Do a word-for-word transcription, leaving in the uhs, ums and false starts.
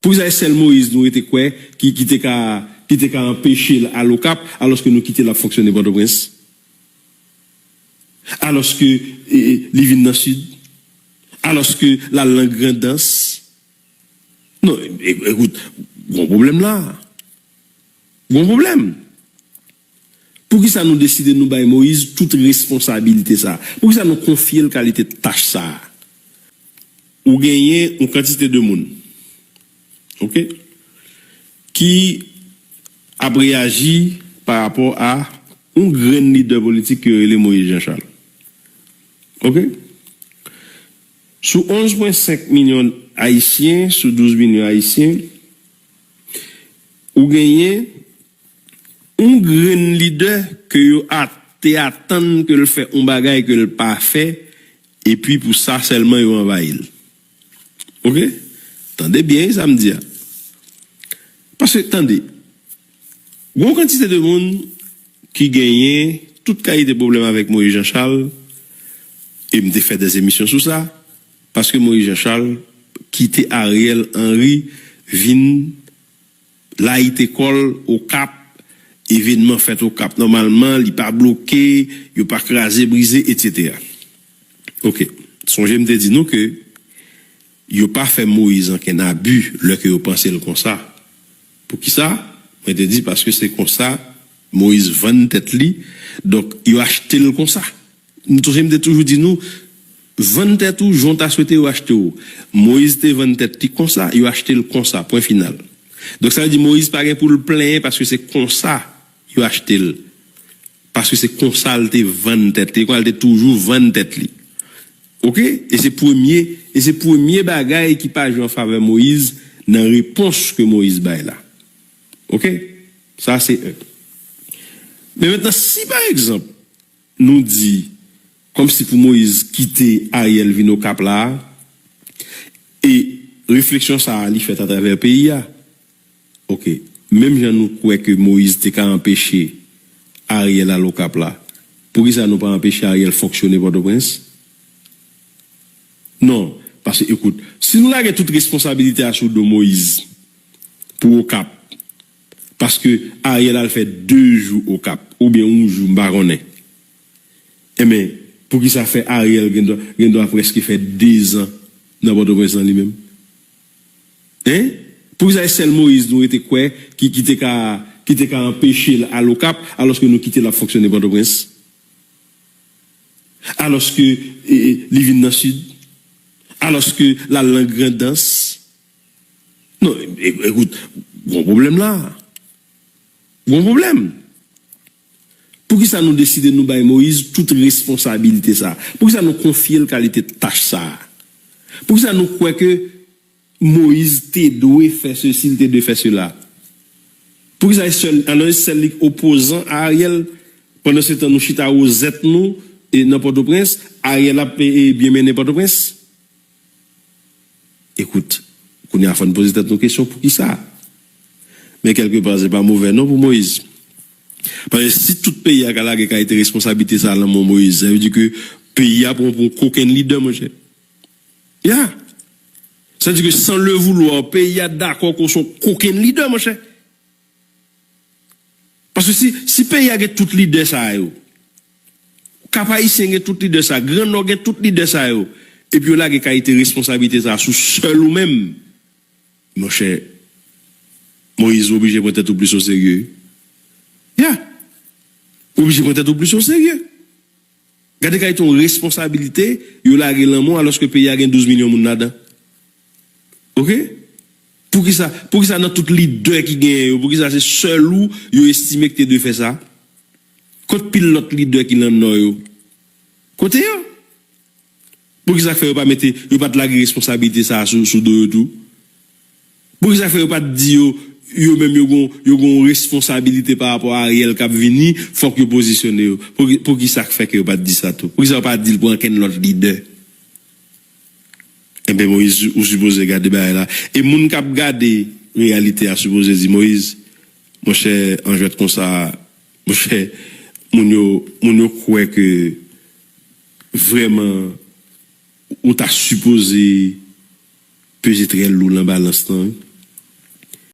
Poukisa se sèl Moyiz nou rete kwè ki, ki te ka, ki te ka anpeche l al Okap, alòske nou kite l ap fonksyone Pòtoprens? Alòske e, e, li vin nan Sid? Alòske l al nan Grandans? Non, e, e, ekout, gon pwoblèm la. Gon pwoblèm. Poukisa nou deside nou bay Moyiz tout responsabilite sa? Poukisa nou konfye l kalite tach sa? Ou genyen yon kantite de moun, oke, ki ap reyaji pa rapò a yon grenn lidè politik ki rele Moyiz Jan Chal. Oke? Sou onz pwen senk milyon Ayisyen, sou douz milyon Ayisyen, ou genyen yon grenn lidè ke yo a, te atann ke l fè yon bagay ke l pa fè, epi pou sa sèlman yo anvayi l. Oke? Tande byen, wi, sa m di a. Paske, tande, gon kantite de moun ki genyen tout kalite pwoblèm avèk Moyiz Jan Chal, e m te fè de emisyon sou sa, paske Moyiz Jan Chal kite Ariel Henry vin layite kò l Okap, evènman fèt Okap nòmalman, li pa bloke, yo pa kraze, brize, etsetera. Oke, sonje m te di nou ke yo pa fè Moyiz ankenn abi lè ke yo panse l konsa. Poukisa? Mwen te di paske se konsa Moyiz vann tèt li, donk yo achte l konsa. M toujou, m te toujou di nou, vann tèt ou jan w ta swete yo achte w. Moyiz te vann tèt li konsa, yo achte l konsa, pwen final. Donk sa vle di Moyiz pa gen pou l plenyen paske se konsa yo achte l. Paske se konsa l te vann tèt li, konsa l te toujou vann tèt li. Oke? E se premye, e se premye bagay ki pa jwe an favè Moyiz nan repons ke Moyiz bay la. Oke? Sa se en. Men mentnan, si pa egzanp, nou di, kòmsi pou Moyiz kite Ariel vin Okap la, e refleksyon sa a, li fèt atravè peyi a. Oke. Menm jan nou kwè ke Moyiz te ka anpeche Ariel al Okap la, poukisa nou pa anpeche Ariel fonksyone Pòtoprens? Non, paske, ekout, si nou lage tout responsabilite a sou do Moyiz pou Okap, paske Ariel al fè de jou Okap, oubyen yon jou, m pa konnen. Enben, poukisa fè Ariel gen dwa, gen dwa prèske fè de zan nan Pòtoprens lan li menm? Hein? Poukisa se sèl Moyiz nou rete kwè ki, ki te ka, ki te ka anpeche l al Okap, alòske nou kite l ap fonksyone Pòtoprens? Alòske e, e, li vin nan Sid? Alòske l al nan Grandans? Non, e, e, ekout, gon pwoblèm la. Gon pwoblèm. Poukisa nou deside nou bay Moyiz tout responsabilite sa? Poukisa nou konfye l kalite tach sa? Poukisa nou kwè ke Moyiz te dwe fè sesi, l te dwe fè sela? Poukisa e sèl, alò e sèl li k opozan a Ariel? Pandan se tan nou chita wozèt nou e nan Pòtoprens, Ariel ap e, e, byen mennen Pòtoprens? Ekout, kounye a fò n poze tèt nou kesyon poukisa. Men kèlkepa, se pa movè non pou Moyiz. Paske si tout peyi a ka lage kalite responsablite sa nan men Moyiz, sa vle di ke peyi a pran pou yon kokenn lidè, monchè. Ya. Sa vle di ke sans le vouloir, peyi a dakò ke w se yon kokenn lidè, monchè. Paske si, si peyi a gen tout lidè sa yo, Kap Ayisyen gen tout lidè sa, Gran Nò gen tout lidè sa yo, epi yo lage kalite responsablite sa sou sèl ou menm, monchè, Moyiz, ou oblije pran tèt ou plis oserye. Ya. Ou oblije pran tèt ou plis oserye. Gade kalite yon responsabilite yo lage nan men w alòske peyi a gen douz milyon moun ladan. Oke? Poukisa, poukisa nan tout lidè ki genyen yo, poukisa se sèl ou yo estime ki te dwe fè sa? Kot pil lòt lidè ki nan Nò yo? Kote yo? Poukisa k fè yo pa mete, yo pa t lage responsablite sa a sou, sou do yo tou? Poukisa k fè yo pa t di yo, yo menm yo gon, yo gon responsabilite pa rapò a Ariel k ap vini, fòk yo pozisyone yo? Pouki, poukisa k fè ke yo pa t di sa tou? Poukisa yo pa di l pou ankenn lòt lidè? Enben, Moyiz, ou sipoze gade bagay la. E moun k ap gade reyalite a sipoze di, Moyiz, monchè, an jwèt konsa, monchè, moun yo, moun yo kwè ke vrèman ou ta sipoze peze trè lou nan balans lan, wi.